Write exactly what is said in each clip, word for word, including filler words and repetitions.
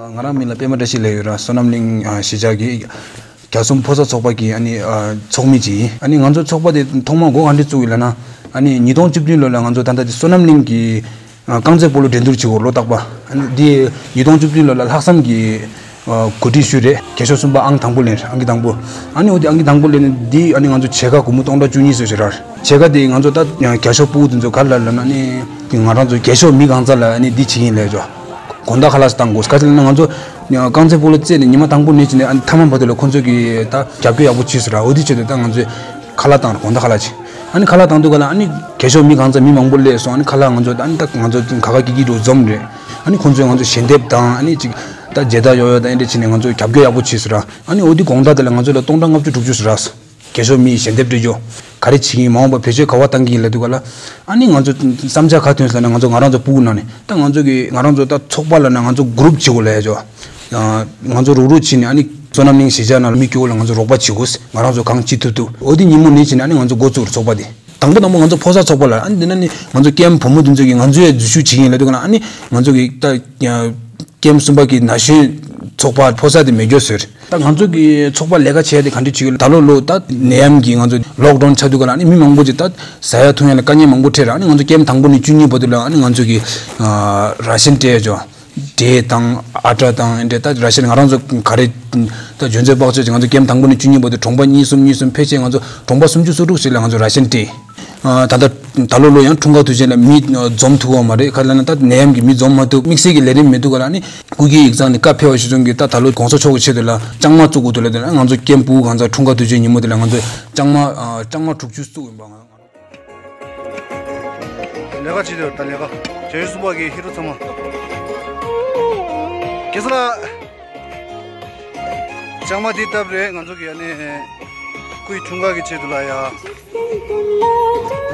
ང་རང་མིང་ལ་པད་མ་བཀྲ་ཤིས་ལབ་ཡོད་ར། བསོད་ནམས་གླིང་ཨ་གཞིས་ཆགས་ཀྱི་རྒྱ་གསུམ་ཕོ་གསར་ཚོགས་པ་གི་ཨ་ནི་ཨ་ཚོགས་མི་ཅིག་ཡིན། ཨ་ནི་ང་ཚོ་ཚོགས་པ་དེ་ཐོག་མར་འགོ་ག་འདྲ་བཙུགས་ཡོད་ལབ་ན། ཨ་ནི་ཉིས་སྟོང་བཅུ་བདུན་ལོ་ལ་ང་ཚོ་ད་ལྟ་དེ་བསོད་ནམས་གླིང་གི་ཨ་རྐང་རྩེད་སྤོ་ལོ་འགྲན་བསྡུར་བྱེད་དགོས་ལོ་རྟག་པ། ཨ་ནི་དེ་ཉིས་སྟོང་བཅུ་བདུན་ལོ་ལ་ལྷག་བསམ་གྱི་ཨ་གོ་སྒྲིག་ཞུས་རེད། རྒྱལ་ཤོག་གསུམ་པ་ཨང་དང་པོ་ལེན་རེད། ཨང་ཀི་དང་པོ། ཨ་ནི་འོ་དེ་ཨང་ཀི་དང་པོ་ལེན་ནས་འདི་ཨ་ནི་ང་ཚོ་ཕྱེད་ཀ་སྒོར་མོ་སྟོང་ཕྲག་བཅུ་གཉིས་བཟོས་བྱས་ར། ཕྱེད་ཀ་དེ་ང་ཚོ་ད་རྒྱལ་ཤོག་ཕྲུ་གུ་དེ་ཚོ་ག་རེ་ལབ་ན། ཨ་ནི་ང་རང་ཚོ་རྒྱལ་ཤོག་མི་གང་ཚ་ལ་ཨ་ནི་འདི་བྱེད་ཀྱི་ཡིན་ལབ་ཅོ། དགོང་དག་ཁ་ལག་བཏང་དགོས། ག་ཅི་ལབ་ན་ང་ཚོ་རྐང་རྩེད་སྤོ་ལོ་རྩེས་ནས་ཉི་མ་དང་པོ་ནས་བྱས་ནས་ཨ་ནི་མཐའ་མ་བར་དུ་ལ་ཁོང་ཚོ་གིས་ད་རྒྱབ་སྐྱོར་ཡག་པོ་བྱས་སོང་ར། འོ་དེ་ཆེད་དུ་ད་ང་ཚོས་ཁ་ལག་བཏང་ར། དགོང་དག་ཁ་ལག་ཅིག་ཨ་ནི་ཁ་ལག་བཏང་དུས་ག་ལ་ཨ་ནི་རྒྱལ་ཤོག་མི་གང་ཚ་མི་མང་པོ་སླེབས་སོང་། ཨ་ནི་ཁ་ལག་ང་ཚོ་ཨ་ནི་ད་ང་ཚོ་ག་ག་གི་གི་འགྲོ་འཛོམས་རེད། ཨ་ནི་ཁོང་ཚོས་ང་ཚོ་ཞལ་འདེབས་དང་ཨ་ནི་ཅིག་ད་མཇལ་དར་ཡོད་ཡོད་དང་ཨེ་འདྲ་བྱས་ནས་ང་ཚོ་རྒྱབ་སྐྱོར་ཡག་པོ་བྱས་སོང་ར། ཨ་ནི་འོ་དེ་དགོང་དག་དེ་ལ་ང་ཚོ་ལ་སྟོང་ཕྲག་ལྔ་བཅུ་དྲུག་ཅུ་ཟེར་ར། རྒྱལ་ཤོག་མིའི་ཞལ་འདེབས་སྤྲད་རྒྱུ། ག་རེ་བྱེད་ཀྱི་ཡིན། མ་འོངས་པ་བེད་སྤྱོད་ག་བ་བཏང་གི་ཡིན་ལབ་དུས་ག་ལ། ཨ་ནི་ང་ཚོ་བསམ་འཆར་ག་ཐོན་སོང་ལབ་ན། ང་ཚོ་ང་རང་ཚོ་ཕྲུ་གུ་ནང་ནས་ད་ང་ཚོ་གི་ང་རང་ཚོ་ད་ཚོགས་པ་ལབ་ན་ང་ཚོ་གུ་རུབ་བྱེད་དགོས་ལབ་ཡ་ཅོ། ང་ཚོ་རུག་རུག་བྱས་ནས་ཨ་ནི་བསོད་ནམས་གླིང་གཞིས་ཆགས་ནང་ལ་མི་སྐྱོ་བོ་ལ་ང་ཚོ་རོགས་པ་བྱེད་དགོས། ང་རང་ཚོ་གང་ཅི་ཐུབ་ཐུབ། འོ་དེ་ཉིན་མོ་ནས་བྱས་ནས་ཨ་ནི་ང་ཚོ་འགོ་བཙུགས་རེད་ཚོགས་པ་དེ། དང་པོ་དང་པོ་ང་ཚོ་ཕོ་གསར་ཚོགས་པ་ལ། ཨ་ནི་འདི་ན་ནི་ང་ཚོ་ཀེམ་བུ་མོ་དེ་ཚོ་གིས་ང་ཚོའི་འཛུལ་ཞུགས་བྱེད་ཀྱི་ཡིན་ལབ་དུས་ག་ལ། ཨ་ནི་ང་ཚོ་གི་ད་ཀེམ་གསུམ་པ་གི་ན་གཞོན་ཚོགས་པ་ཕོ་གསར་དེ་མེད་རྒྱུ་བཟོས་རེད། ད་ང་ཚོ་གི་ཚོགས་པ་ལས་ཀ་བྱས་དེ་ག་འདྲ་བྱེད་ཀྱི་ཡོད་ལབ། ད་ལོ་ལོ་ད་ནད་ཡམས་ཀྱི་ང་ཚོ་ལོག་ཌའུན་ཆགས་དུས་ག་ལ། ཨ་ནི་མི་མང་པོ་ཅིག་ད་ཟ་ཡ་འཐུང་ཡ་ལ་དཀའ་ངལ་མང་པོ་འཕྲད་ར། ཨ་ནི་ང་ཚོ་ཀེམ་དང་པོ་ནས་བཅུ་གཉིས་བར་དུ་ལ་ཨ་ནི་ང་ཚོ་གི་ཨ་ར་ཤན་སྤྲད་ཡ་ཅོ། འབྲས་དང་ཨ་ཊ་དང་ཨེ་འདྲ་ད་ར་ཤན་ང་རང་ཚོ་ག་རེ་ད་འཇོན་ཚོད་དཔག་ཚོད་ཅིག་ང་ཚོ་ཀེམ་དང་པོ་ནས་བཅུ་གཉིས་བར་དུ་གྲོང་པ་གཉིས་གསུམ་གཉིས་གསུམ་ཕལ་ཆེར་ང་ཚོ་གྲོང་པ་སུམ་ཅུ་སོ་དྲུག་ཞིག་ལ་ང་ཚོ་ར་ཤན་སྤྲད། ཨ་ད་ལྟ་ད་ལོ་ལོ་ཡང་འཁྲུངས་སྐར་དུས་ཆེན་ལ་མི་འཛོམས་ཐུབ་པ་མ་རེད། ག་རེ་ལབ་ན་ད་ནད་ཡམས་ཀྱིས་མི་འཛོམས་མ་ཐུབ། དམིགས་བསལ་གྱི་ལས་རིམ་མེད་དུས་ག་ལ། ཨ་ནི་སྐུ་སྒེར་ཡིག་ཚང་ནས་བཀའ་ཕེབས་པ་ཞིག་བྱུང་གི་ད་ད་ལོ་གོང་ས་མཆོག་གི་ཆེད་དུ་ལ་ལྕང་མ་བཙུགས་དགོས་འདུག་ལབ། དེ་ན་ང་ཚོ་ཀེམ་ཕྲུ་གུ་གང་ཚ་འཁྲུངས་སྐར་དུས་ཆེན་ཉིན་མོ་དེ་ལ་ང་ཚོ་ལྕང་མ་ཨ་ལྕང་མ་དྲུག་ཅུ་བཙུགས་ཡིན་པ། ང་ལས་ཀ་བྱེད་དུས་ད་ལས་ཀ་བྱ་ཡུལ་གསུམ་པ་གི་ཧི་རོ་ཚང་མ། གེ་སར་ལགས། ལྕང་མ་འདི་བཏབ་རེད། ང་ཚོ་གི་ཨ་ནི་སྐུའི་འཁྲུངས་སྐར་གྱི་ཆེད་དུ་ལ་ཡ། ཨ་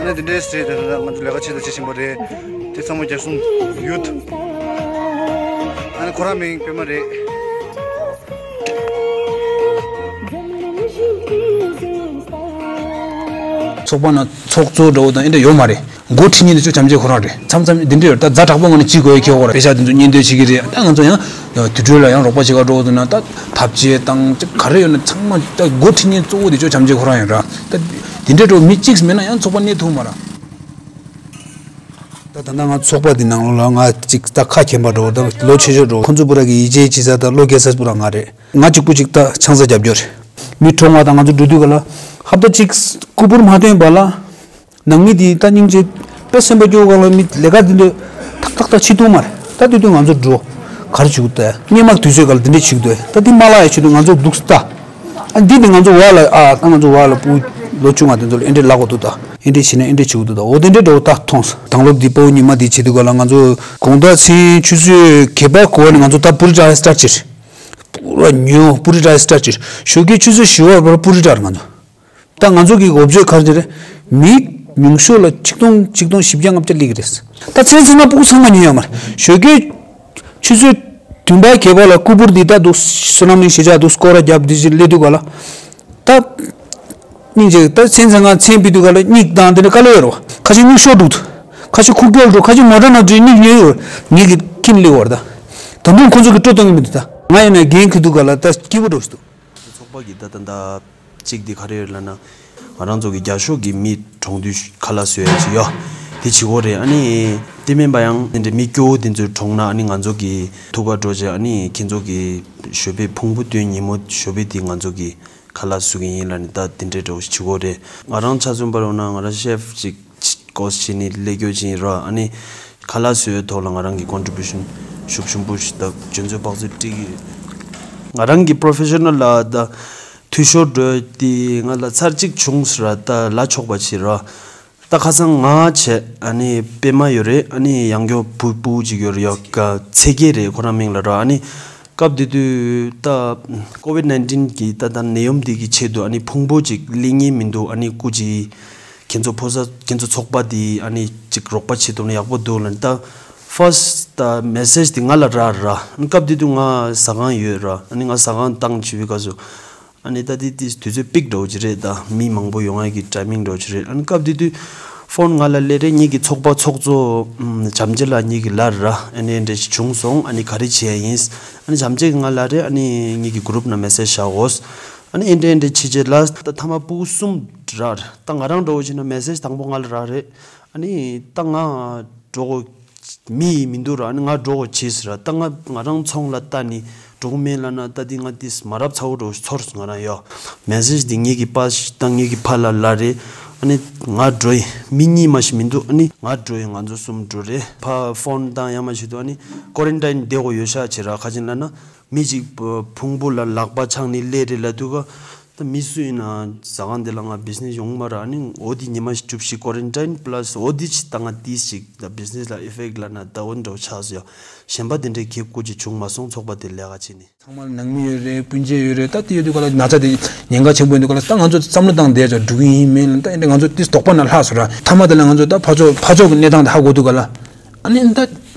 ནི་འདི་འདྲས་རེད། དེ་ང་ཚོ་ལས་ཀ་ཆེད་དུ་བྱེད་བཞིན་པ་རེད། དེ་ཚང་མ་རྒྱལ་གསུམ་ཡུཐ། ཨ་ནི་ཁོ་རང་མིང་པད་མ་རེད། ཚོགས་པ་ནང་ཚོགས་གཙོ་འདྲ་བོ་དང་ཨེ་འདྲ་ཡོད་མ་རེད། འགོ་ཁྲིད་མཁན་དེ་ཚོ་བྱམས་བརྩེ་ཁོ་རང་རེད། མཚམས་མཚམས་འདི་འདྲ་ཡོད་ད། ཛ་དྲག་པོ་ངོས་ནས་བྱེད་དགོས་ཡ་ཁེལ་བ་རེད། དཔེ་ཆ་དེ་ཚོ་སྙན་འདོན་བྱེད་ཀྱི་རེད། ད་ང་ཚོ་ཡང་དུད་འགྲོ་ལ་ཡང་རོགས་པ་བྱེད་ག་འགྲོ་འདུག་ན། ད་ཐབ་ཆས་དང་ཅིག་ག་རེ་ཡོད་ན་ཚང་མ་ད་འགོ་ཁྲིད་མཁན་གཙོ་བོ་དེ་ཚོ་བྱམས་བརྩེ་ཁོ་རང་ཡོད་ར། ད་འདི་འདྲ་འགྲོ་མི་གཅིག་མེད་ན་ཡང་ཚོགས་པ་གནས་ཐུབ་མ་ར། ད་ད་ལྟ་ང་ཚོགས་པ་འདི་ནང་ལོགས་ལ་ང་ཅིག་ད་ཁ་མཁྱེན་པ་འགྲོ། ད་ལོ་ཆེ་ཤོས་འགྲོ། ཁོང་ཚོ་པུ་ར་གི་ཡིད་ཆེས་བྱེད་ས་ད་བློ་འགེལ་ས་པུ་ར་ང་རེད། ང་གཅིག་པུ་གཅིག་ད་ཆང་ས་རྒྱབ་རྒྱུ་རེད། མི་གྲོངས་པ་དང་ང་ཚོ་འགྲོ་དུས་ག་ལ་ཧབ་ད་གཅིག་སྐུ་པུར་མ་ཐོན་པ་ལ། ནང་མི་དེ་ད་སྙིང་རྗེ་དཔེ་སེམས་པ་སྐྱོ་གང་ལ། མི་ལས་ཀ་དེ་འདྲ་ཐག་ཐག་ཐག་བྱེད་ཐུབ་མ་རེད། ད་དེ་དུས་ང་ཚོ་འགྲོ་ག་རེ་བྱེད་དགོས། ད་སྔོན་མ་དུས་ཚོད་ག་ལ་དེ་འདྲ་བྱེད་དགོས། ད་དེ་མ་ལག་ཡ་བྱེད་དུས་ང་ཚོ་སྡུག་ས་ད། ཨ་འདི་ནི་ང་ཚོ་བ་ལ་ཨ་ད་ང་ཚོ་བ་ལ་སྤུ་ལོ་ཆུང་བ་དེ་ཚོ་ལ་ཨེ་འདྲ་ལབ་དགོས་འདུག་ད་ཨེ་འདྲ་བྱེད་ན་ཨེ་འདྲ་བྱེད་དགོས་འདུག་ད་འོ་དེ་འདྲ་འགྲོ་ད་མཐོང་སོང་། དང་སློབ་འདི་པའོ་ཉི་མ་འདི་བྱེད་དུས་ག་ལ་ང་ཚོ་དགོང་དག་མཚན་ཆུ་ཚོད་བརྒྱད་པ་དགུ་པ་ནས་ང་ཚོ་ད་པུ་རི་ཏྲ་སི་ཊར་ཊི་བྱེད། པུ་ར་ཉོ་པུ་རི་ཏྲ་སི་ཊར་ཊི་བྱེད། ཞོགས་ཀའི་ཆུ་ཚོད་བཞི་པ་བར་པུ་རི་ཏྲ་རེད་ང་ཚོ། ད་ང་ཚོ་གི་འོབ་ཇོ་ག་རེ་རེད། མི་ཉུང་ཤོས་ལ་ཆིག་སྟོང་ཆིག་སྟོང་བཞི་བརྒྱ་ལྔ་བརྒྱ་སླེབས་ཀྱི་རེད། ད་མཚན་མཚན་ང་སྤུ་གུ་ཚང་མ་ཉོས་ཡོད་མ་རེད། ཞོགས་ཀའི་ཆུ་ཚོད་བདུན་པ་བརྒྱད་པ་ལ་སྐུ་པུར་འདི་ད་འདུག་བསོད་ནམས་གླིང་གཞིས་ཆགས་འདུག་སྐོར་ར་བརྒྱབ་འདི་བཞིན་སླེབས་དུས་ག་ལ། ད་སྙིང་རྗེ། ད་མཚན་མཚན་ང་མཚན་ཕུད་དུས་ག་ལ་སྙིགས་དང་དེ་འདྲ་དཀའ་ལས་ཡོད་རེད་བ། ཁ་ཤས་སྙིགས་ཤོག་འདུག་ཁ་ཤས་ཁུག་ཀྱོག་འགྲོ། ཁ་ཤས་མོ་ཊ་ནང་འགྲོ་སྙིགས་ཉོས་ཡོད། ངེད་ཀྱི་ཁྱིམ་སླེབས་བར་ད། ད་དུང་ཁོ་ཚོ་གི་སྤྲོ་གཏོང་གི་མི་འདུག་ད་ང་ཡིན་ན་འགན་འཁུར་དུས་ག་ལ་ད་སྐྱིད་པོ་འགྲོ་ཞིག་འདུག་ཚོགས་པ་གི་ད་ད་ད་གཅིག་དེ་ག་རེ་ཡོད་ལབ་ན། ང་རང་ཚོ་གི་རྒྱ་ཤོག་གི་མི་གྲོངས་དུས་ཁ་ལག་བཟོ་ཡ་ཅིག་ཡོད། དེ་བྱེད་དགོས་རེད། ཨ་ནི་དེ་མིན་པ་ཡང་དེ་འདྲའི་མི་སྐྱོ་བོ་དེ་ཚོ་གྲོངས་ན་ཨ་ནི་ང་ཚོ་གི་ཐུག་ག་འགྲོ་བྱས་ཨ་ནི་ཁྱེད་ཚོ་གི་ཞོགས་པའི་ཕུང་པོ་བཏོན་ཉིན་མོ་ཞོགས་པའི་དེ་ང་ཚོ་གི་ཁ་ལག་བཟོ་གི་ཡིན་ལབ་ནི་ད་དེ་འདྲའི་འདྲ་བོ་ཞིག་བྱེད་དགོས་རེད། ང་རང་ཆ་མཚོན་པ་རེད་ན་ང་རང་ཤེཕ་ཅིག་ཀོ་སི་བྱས་ནས་སླེབས་རྒྱུ་ཅིག་ཡིན་ར། ཨ་ནི་ཁ་ལག་བཟོ་ཡའི་ཐོག་ལ་ང་རང་གི་ཀོན་ཊི་བྷུ་ཤན་ཤུགས་ཆེན་པོ་ཞིག་དང་འཇོན་ཚོད་དཔག་ཚོད་སྤྲད་ཀྱི་ཡོད། ང་རང་གི་པོ་རོ་ཕེ་ཤ་ནལ་ལ་ད་འཐུས་ཤོར་འགྲོ་དེ་ང་ལ་ཚར་གཅིག་བྱུང་ཟེར་ར། ད་ལབ་ཆོག་པ་བྱེད་ར། ད་ཁ་སང་ང་བྱས་ཨ་ནི་པད་མ་ཡོད་རེད། ཨ་ནི་ཡང་སྐྱོ་བུ་སྤུ་གུ་ཅིག་ཡོད་རེད། ཡ་ག་ཚེ་རྒྱལ་རེད། ཁོ་རང་མིང་ལ་ར། ཨ་ནི་སྐབས་དེ་དུས་ད་ཀོ་ཝིད་ནའིན་ཊིན་གི་ད་ད་ནད་ཡམས་འདི་གི་ཆེད་དུ་ཨ་ནི་ཕུང་པོ་ཅིག་སླེབས་མཁན་མི་འདུག་ཨ་ནི་སྐུ་མཁྱེན། ཁྱེད་ཚོ་ཕོ་གསར་ཁྱེད་ཚོ་ཚོགས་པ་འདི་ཨ་ནི་ཅིག་རོགས་པ་བྱེད་ཐུབ་ན་ཡག་པོ་འདུག་ལབ་ནས་ད་ཕར་སི་ཊི་ད་མེ་སེ་ཇི་འདི་ང་ལ་རག་ར། ཨ་ནི་སྐབས་དེ་དུས་ང་ཟ་ཁང་ཡོད་ར། ཨ་ནི་ང་ཟ་ཁང་བཏང་བྱས་པའི་སྐབས་སུ་ཨ་ནི་ད་དེ་དེ་དུས་ཚོད་པིག་འདྲ་བོ་ཅིག་རེད། ད་མི་མང་པོ་ཡོང་ཡ་གི་ཊའི་མིང་འདྲ་བོ་ཅིག་རེད། ཨ་ནི་སྐབས་དེ་དུས་ ཕོན་ང་ལ་སླེབས་རེད། ངེད་ཀྱི་ཚོགས་པ་ཚོགས་གཙོ་ཨམ་བྱམས་ཆེན་ལགས་ངེད་ཀྱི་ལ་ར་ཨ་ནི་འདྲ་ཞིག་བྱུང་སོང་། ཨ་ནི་ག་རེ་བྱས་ཡིན། ཨ་ནི་བྱམས་ཆེན་གྱིས་ང་ལ་རེད། ཨ་ནི་ངེད་ཀྱི་གུ་རུབ་ནང་མེ་སེ་ཇི་བཞག་འོ། ཨ་ནི་ཨེ་འདྲ་ཨེ་འདྲ་བྱས་རྗེས་ལ་ད་ཐ་མ་ཕྲུ་གུ་གསུམ་རག་རེད། ད་ང་རང་འགྲོ་བ་བྱས་ན་མེ་སེ་ཇི་དང་པོ་ང་ལ་རག་རེད། ཨ་ནི་ད་ང་འགྲོ་དགོས་མི་ཡིན་མི་འདུག་ར། ཨ་ནི་ང་འགྲོ་དགོས་བྱས་ཟེར་ར། ད་ང་ང་རང་ཚོང་ལ་ལྟ་ནི་འགྲོ་གི་མེད་ལབ་ན་ད་འདི་ང་ཏིས་མ་རབས་ཚ་བོ་འགྲོ་ཚོར་སོང་ང་རང་ཡོ། མེ་སེ་ཇི་འདི་ངེད་ཀྱི་པ་ཞིག་ད་ངེད་ཀྱི་ཕ་ལ་ལ་རེད། ཨ་ནི་ང་འགྲོ་ཡི་མི་གཉིས་མ་ཞིག་མི་འདུག་ཨ་ནི་ང་འགྲོ་ཡི་ང་ཚོ་གསུམ་འགྲོ་རེད། ཕ་ཕོན་བཏང་ཡ་མ་ཞིག་འདུག་ཨ་ནི་ཀོ་རན་ཊིན་བསྡད་དགོས་ཡོད་ཤག་བྱས་ར། ཁ་ཅིག་ལབ་ན་མི་གཅིག་ཕུང་པོ་ལ་ལག་པ་འཆང་ནི་སླེབས་རེད་ལབ་འདུག་ག་ད་མི་སུ་ཡིན་ན་ཟ་ཁང་འདི་ལ་ང་བི་ཛི་ནེ་སི་ཡོང་མ་ར། ཨ་ནི་འོ་འདི་ཉི་མ་བཅུ་བཞི་ཀོ་རན་ཊིན་པ་ལ་སི་འོ་འདི་ཅི་ད་ང་ཏིས་ཅིག་ད་བི་ཛི་ནེ་སི་ལ་ཨི་ཕེག་ཊི་ལབ་ན་ད་འོ་འདྲ་བོ་ཆགས་སོང་ཡ། གཞན་པ་དེ་འདྲའི་ཁེ་ཁུར་ཅིག་བྱུང་མ་སོང་། ཚོགས་པ་དེ་ལས་ཀ་བྱེད་ནི། ཚང་མ་ལ་ནང་མི་ཡོད་རེད། སྤུན་མཆེད་ཡོད་རེད། ད་དེ་ཡོད་དུས་ག་ལ་ན་ཚ་དེ་ཉེན་ཁ་ཆེན་པོ་ཡིན་དུས་ག་ལ་ད་ང་ཚོ་བསམ་བློ་བཏང་བསྡད་ཅོག་འགྲོ་གི་ཡིན་མིན་ལ་ད་ཡིན་ད་ང་ཚོ་ཏིས་དོགས་པ་ན་ལྷག་སོང་ར། ཐ་མ་དེ་ལ་ང་ཚོ་ད་ཕར་ཕྱོགས་ཕར་ཕྱོགས་ཀྱི་གནས་སྟངས་དེ་ཧ་གོ་དུས་ག་ལ། ཨ་ནི་ད་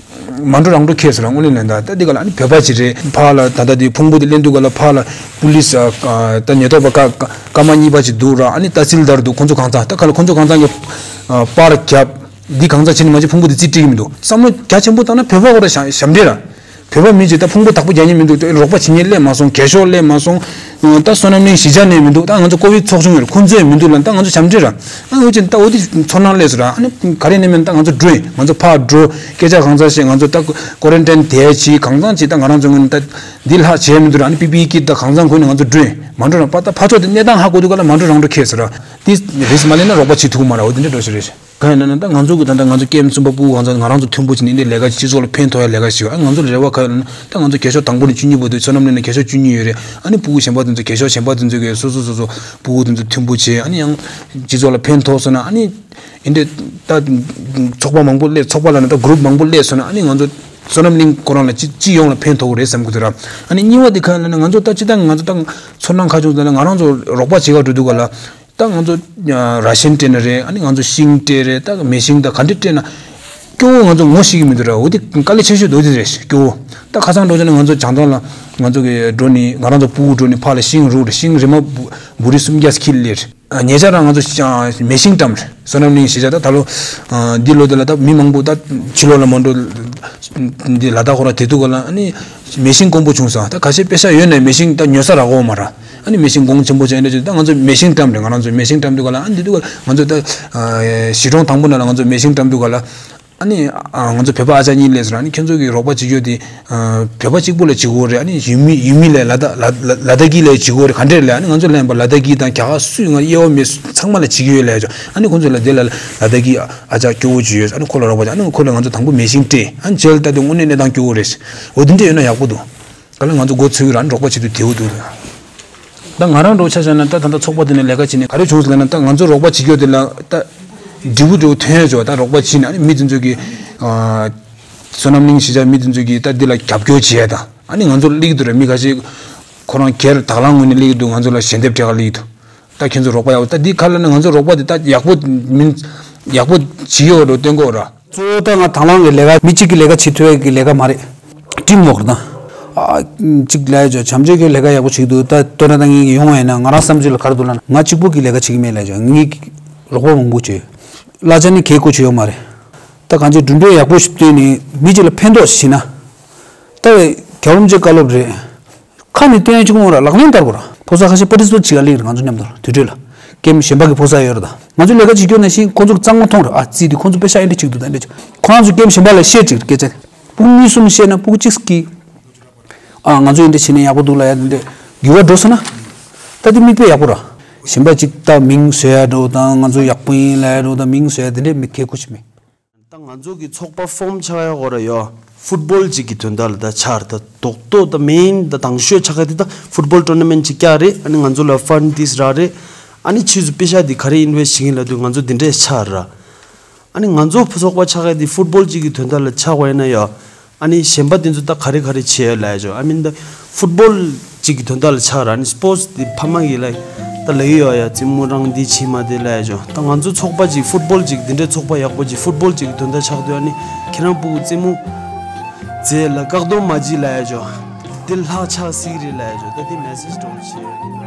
མ་འགྲོ་རང་འགྲོ་ཁེལ་སོང་ར། དངོས་གནས་ལན་ད་ད་འདི་ག་ལ་ཨ་ནི་བོད་པ་ཅིག་རེད། ཕར་ལ་ད་ལྟ་དེ་ཕུང་པོ་དེ་ལེན་དུས་ག་ལ་ཕར་ལ་པུ་ལིས་ད་ཉེན་རྟོག་པ་ཀ་ཀ་མ་གཉིས་པ་ཅིག་འདུག་ར། ཨ་ནི་ཏ་སིལ་དར་འདུག་ཁོང་ཚོ་གང་ཚང་ད་ག་ལ་ཁོང་ཚོ་གང་ཚང་གི་པར་རྒྱབ་འདི་གང་ཚང་བྱས་ནས་མ་ཅིག་ཕུང་པོ་དེ་རྩིས་སྤྲད་ཀྱི་མི་འདུག་བསམ་བློ་རྒྱ་ཆེན་པོ་བཏང་ན་བོད་པ་ཁོ་ར་ཞབས་ཞབས་འདྲེ་ར། བོད་པ་མི་ཅིག་ད་ཕུང་པོ་བདག་པོ་རྒྱག་མཁན་མི་འདུག་ད་རོགས་པ་བྱེད་མཁན་སླེབས་མ་སོང་། རྒས་ཤོས་སླེབས་མ་སོང་། ད་བསོད་ནམས་གླིང་གཞིས་ཆགས་ནས་མི་འདུག་ད་ང་ཚོ་ཀོ་བིད་ཚོགས་ཆུང་ཡོད་རེད། ཁོང་ཚོས་མི་འདུག་ལབ་ད་ང་ཚོ་ཞབས་འདྲེ་ར། ཨ་འུ་ཅིག་ད་འོ་དེ་ཚོར་སྣང་སླེབས་སོང་ར། ཨ་ནི་ག་རེ་ནས་མིན་ད་ང་ཚོ་འགྲོ་ཡིན། ང་ཚོ་ཕར་འགྲོ་སྐད་ཆ་གང་ཚང་བཤད། ང་ཚོ་ད་ཀོ་རན་ཊིན་དེ་བྱས་གང་ཚང་བྱས་ད་ང་རང་ཚོ་ངོས་ནས་ད་འདི་ལྷག་བྱས་མི་འདུག་ར། ཨ་ནི་པི་པི་ཨི་ཀིཊ་ད་གང་ཚང་གོན་ནས་ང་ཚོ་འགྲོ་ཡིན། མ་འགྲོ་ར་པ་ད་ཕར་ཕྱོགས་དེ་གནས་སྟངས་ཧ་གོ་དུས་ག་ལ་མ་འགྲོ་རང་འགྲོ་ཁེལ་སོང་ར། དེ་རེས་མ་ལེན་ན་རོགས་པ་བྱེད་ཐུབ་ཀྱི་མ་རེད། འོ་དེ་འདྲ་འགྲོ་ཞིག་རེད། གང་ཡིན་ན་ད་ང་ཚོ་གི་ད་ལྟ་ང་ཚོ་ཀེམ་གསུམ་པ་ཕྲུ་གུ་གང་ཚང་ང་རང་ཚོ་མཐུན་པོ་བྱས་ནས་འདི་ལས་ཀ་སྤྱི་ཚོགས་ལ་ཕན་ཐོགས་ཡ་ལས་ཀ་ཞིག་ཨ་ང་ཚོ་རེ་བ་ག་ཡོད་ན་ད་ང་ཚོ་རྒས་ཤོས་དང་པོ་ནས་བཅུ་གཉིས་བར་དུ་བསོད་ནམས་གླིང་ནས་རྒས་ཤོས་བཅུ་གཉིས་ཡོད་རེད། ཨ་ནི་ཕྲུ་གུ་གཞན་པ་དེ་ཚོ་རྒས་ཤོས་གཞན་པ་དེ་ཚོ་གི་སོ་སོ་སོ་སོ་ཕྲུ་གུ་དེ་ཚོ་མཐུན་པོ་བྱས་ཨ་ནི་ཡང་སྤྱི་ཚོགས་ལ་ཕན་ཐོགས་སོང་ན་ཨ་ནི་ཡིན་དེ་ད་ཚོགས་པ་མང་པོ་སླེབས་ཚོགས་པ་ལ་ན་ད་གུ་རུབ་མང་པོ་སླེབས་སོང་ན་ཨ་ནི་ང་ཚོ་བསོད་ནམས་གླིང་ཁོ་རང་ལ་སྤྱི་སྤྱི་ཡོངས་ལ་ཕན་ཐོགས་རེད་བསམ་གི་འདུག་ར། ཨ་ནི་གཉིས་པ་དེ་ག་ཡིན་ན་ང་ཚོ་ད་སྤྱི་བཏང་ང་ཚོ་ད་ཚོར་སྣང་ཁ་བྱུང་ཟེར་ན་ང་རང་ཚོ་རོགས་པ་བྱེད་ག་འགྲོ་དུས་ག་ལ། ད་ང་ཚོ་ར་ཤན་སྤྲད་ན་རེད། ཨ་ནི་ང་ཚོ་ཤིང་སྤྲད་རེད། ད་མེ་ཤིང་ད་ག་འདྲ་སྤྲད་ན་སྐྱོ་བོ་ང་ཚོ་ངོ་ཤེས་ཀྱི་མི་འདུག་ར། འོ་དེ་དཀའ་ལས་ཆེ་ཤོས་འདུག་དེ་རེད་སྐྱོ་བོ། ད་ཁ་སང་འགྲོ་ཆ་ནས་ང་ཚོ་བྱང་ཐང་ལ་ང་ཚོ་གི་འགྲོ་ནི་ང་རང་ཚོ་ཕྲུ་གུ་འགྲོ་ནི་ཕར་ལ་ཤིང་རུག་རེད། ཤིང་རི་མ་བུ་རི་སུམ་བརྒྱ་ཁྱེར་སླེབས་རེད། ཉེ་ཆར་རང་ང་ཚོ་མེ་ཤིང་བཀྲམ་རེད། བསོད་ནམས་གླིང་གཞིས་ཆགས་ད་ད་ལོ་འདི་ལོ་དེ་ལ་ད་མི་མང་པོ་ད་ཕྱི་ལོགས་ལ་མ་འགྲོ། འདི་ལ་དྭགས་ཁོ་ར་དེ་དུས་ག་ལ་ཨ་ནི་མེ་ཤིང་དཀོན་པོ་བྱུང་སོང་། ད་ཁ་ཤས་པེ་ཤ་ཡོད་ནའི་མེ་ཤིང་ད་ཉོ་ས་རག་གོ་མ་ར། ཨ་ནི་མེ་ཤིང་གོང་ཆེན་པོ་ཅན་འདྲ་ཅིག་ད་ང་ཚོ་མེ་ཤིང་བཀྲམ་རེད། ང་རང་ཚོ་མེ་ཤིང་བཀྲམ་དུས་ག་ལ་ཨ་ནི་དེ་དུས་ག་ལ་ང་ཚོ་ད་གཞིས་གྲོང་དང་པོ་ནང་ལ་ང་ཚོ་མེ་ཤིང་བཀྲམ་དུས་ག་ལ་ཨ་ནི་ང་ཚོ་བོད་པ་ཨ་ཅག་གཉིས་སླེབས་སོང་ར། ཨ་ནི་ཁྱོད་ཚོ་གི་རོགས་པ་བྱེད་རྒྱུ་དེ་བོད་པ་གཅིག་པུ་ལ་བྱེད་དགོས་རེད། ཨ་ནི་ཡུལ་མི་ཡུལ་མི་ལ་ལ་དྭགས་ལ་ལ་དྭགས་ཀྱི་ལ་བྱེད་དགོས་རེད། ག་འདྲས་ལ་ཨ་ནི་ང་ཚོ་ལ་ཡིན་པ་ལ་དྭགས་ཀྱི་དང་རྒྱ་གར་སུས་ང་དབྱེ་བ་མེད། ཚང་མ་ལ་བྱེད་ཀྱི་ཡོད་ལབ་ཡ་ཅོ། ཨ་ནི་ཁོང་ཚོ་ལ་དེ་ལ་ལ་དྭགས་ཀྱི་ཨ་ཅག་སྐྱོ་བོ་ཅིག་ཡོད། ཨ་ནི་ཁོ་ལ་རོགས་པ་བྱེད། ཨ་ནི་ཁོ་ལ་ང་ཚོ་དང་པོ་མེ་ཤིང་སྤྲད། ཨ་ནི་རྗེས་ལ་ལྟ་དུས་དངོས་གནས་གནས་སྟངས་སྐྱོ་བོ་རེད། འོ་དེ་འདྲས་ཡོད་ན་ཡག་པོ་འདུག་ག་ལ་ང་ཚོ་འགོ་ཚུགས་ཀྱི་ར་ཨ་ནི་རོགས་པ་བྱེད་དུས་དེའུ་འདུག་ད་ང་རང་འགྲོ་ཆ་བཞག་ན་ད་ད་ལྟ་ཚོགས་པ་དེ་ནས་ལས་ཀ་བྱེད་ནས་ག་རེ་བྱུང་ཟེར་ན་ད་ང་ཚོ་རོགས་པ་བྱེད་རྒྱུ་དེ་ལ་ད་འབྲས་བུ་འབྲས་བུ་ཐོན་ཡོད་ཅོ། ད་རོགས་པ་བྱེད་ནས་ཨ་ནི་མི་དེ་ཚོ་གི་བསོད་ནམས་གླིང་གཞིས་ཆགས་མི་དེ་ཚོ་གི་ད་འདི་ལ་རྒྱབ་སྐྱོར་བྱེད་ཡ་དང་ཨ་ནི་ང་ཚོ་སླེབས་ཀྱི་འདུག་ར། མི་ཁ་ཤས་ཁོ་རང་སྒེར་དང་བླངས་ངོས་ནས་སླེབས་ཀྱི་འདུག་ང་ཚོ་ལ་ཞལ་འདེབས་སྤྲད་ག་སླེབས་ཀྱི་འདུག་ད་ཁྱེད་ཚོ་རོགས་པ་ཡག་པོ་ད་འདི་ག་ལ་ན་ང་ཚོ་རོགས་པ་འདི་ད་ཡག་པོ་མིན་ཡག་པོ་བྱེད་ཡོད་འགྲོ་སྟོན་གོ་ར། གཙོ་བོ་ད་ང་དང་བླངས་ཀྱི་ལས་ཀ་མི་གཅིག་གི་ལས་ཀ་བྱེད་ཐུབ་ཡ་གི་ལས་ཀ་མ་རེད། ཊིམ་ཝོག་རེད་ད། ཨ་གཅིག་ལས་ཡ་ཅོ་བྱམས་ཆོས་ཀྱི་ལས་ཀ་ཡག་པོ་བྱེད་འདུག་ད་ལྟོས་ན་ད་ངེད་ཀྱི་ཡོང་བ་ཡིན་ན་ང་རང་བསམ་ཚུལ་ལ་ག་རེ་འདུག་ལབ་ན་ང་གཅིག་པུ་གི་ལས་ཀ་བྱེད་ཀྱི་མེད་ལས་ཡ་ཅོ། ངེད་ཀྱི་རོགས་པ་མང་པོ་བྱོས། གླ་ཆ་ནི་གས་བཀོད་བྱེད་ཡོད་མ་རེད། ད་གང་ཅི་གྲུབ་འབྲས་ཡག་པོ་ཞིག་བཏོན་ནས་མི་གཅིག་ལ་ཕན་ཐོགས་ཤིག་བྱེད་ན། ད་རྒྱལ་བ་རིན་པོ་ཆེ་བཀའ་སློབ་རེད། ཁ་ནས་སྟོན་ཡ་གཅིག་པོ་མ་རེད། ལག་ལེན་བསྟར་དགོས་ར། ཕོ་གསར་ཁ་ཤས་པར་ཊི་སི་པེཊ་བྱེད་ག་སླེབས་རེད། ང་ཚོ་མཉམ་དུ་དུས་ཚོད་ལ་ཀེམ་གཞན་པ་གི་ཕོ་གསར་ཡོད་རེད་ད། ང་ཚོ་ལས་ཀ་བྱེད་རྒྱུ་ནང་བཞིན་ཁོ་ཚོ་གཙང་མ་མཐོང་ར། ཨ་ཙི་དེ་ཁོ་ཚོ་པེ་ཤ་ཨེ་འདྲ་གཅིག་འདུག་ད་ཨེ་འདྲ་གཅིག་ཁོ་རང་ཚོ་ཀེམ་གཞན་པ་ལ་བཤད་ཅིག་སྐད་ཆ། ཕྲུ་གུ་གཉིས་གསུམ་བཤད་ན་ཕྲུ་གུ་གཅིག་གིས་ཨ་ང་ཚོ་ཨེ་འདྲ་བྱེད་ན་ཡག་པོ་འདུག་ལབ་ཡ་དེ་འདྲ་འགྱུར་བ་འགྲོ་སོང་ན། ད་དེ་མིག་དཔེ་ཡག་པོ་ར། གཞན་པ་གཅིག་ད་མིང་བཟོ་ཡ་འགྲོ་དང་ང་ཚོ་ཡག་པོ་ཡིན་ལབ་ཡ་འགྲོ་དང་མིང་བཟོ་ཡ་དེ་འདྲ་མི་གལ་ཁུ་ཆི་མེད། ད་ང་ཚོ་གི་ཚོགས་པ་ཕོམ་ཆགས་ཡ་གོ་ར་ཡོ། ཕུཊ་བོལ་ཅིག་གི་དོན་དག་ལ་ད་ཆགས་རེད། ད་རྡོག་རྡོག་ད་མེན་ད་དང་ཤོས་ཆགས་ཀ་དེ་ད་ཕུཊ་བོལ་ཊོར་ན་མེན་ཊ་ཅིག་བཀྱག་རེད། ཨ་ནི་ང་ཚོ་ལ་ཕན་ཌི་ཏིས་རག་རེད། ཨ་ནི་ཕྱིས་སུ་པེ་ཤ་དེ་ག་རེ་ཨིན་ཝེ་སི་ཊི་བྱེད་ཀྱིན་ལབ་དུས་ང་ཚོ་དེ་འདྲས་ཆགས་ར། ཨ་ནི་ང་ཚོ་ཚོགས་པ་ཆགས་ཀ་དེ་ཕུཊ་བོལ་ཅིག་གི་དོན་དག་ལ་ཆགས་པ་ཡིན་ན་ཡོ། ཨ་ནི་གཞན་པ་དེ་ཚོ་ད་ག་རེ་ག་རེ་བྱེད་ཡོད་ལབ་ཡ་ཅོ། ཨ་མིན་ད་ཕུཊ་བོལ་ཅིག་གི་དོན་དག་ལ་ཆགས་ར། ཨ་ནི་སི་པོར་ཊི་སི་དེ་ཕ་མ་གི་ལ་ད་ལབ་ཡོད་ཡ། རྩེད་མོ་རང་འདི་བྱེད་མ་དེ་ལབ་ཡ་ཅོ། ད་ང་ཚོ་ཚོགས་པ་ཅིག་ཕུཊ་བོལ་ཅིག་འདི་འདྲའི་ཚོགས་པ་ཡག་པོ་ཅིག་ཕུཊ་བོལ་ཅིག་གི་དོན་དག་ཆགས་དུས་ཨ་ནི་ཁྱེད་རང་ཕྲུ་གུ་རྩེད་མོ་རྩེད་ལ་བཀག་སྡོམ་མ་བྱེད་ལབ་ཡ་ཅོ། དེ་ལྷག་ཆགས་སྲིད་རེད་ལབ་ཡ་ཅོ། ད་དེ་མེ་སེ་ཇི་འདྲ་བོ་བྱེད།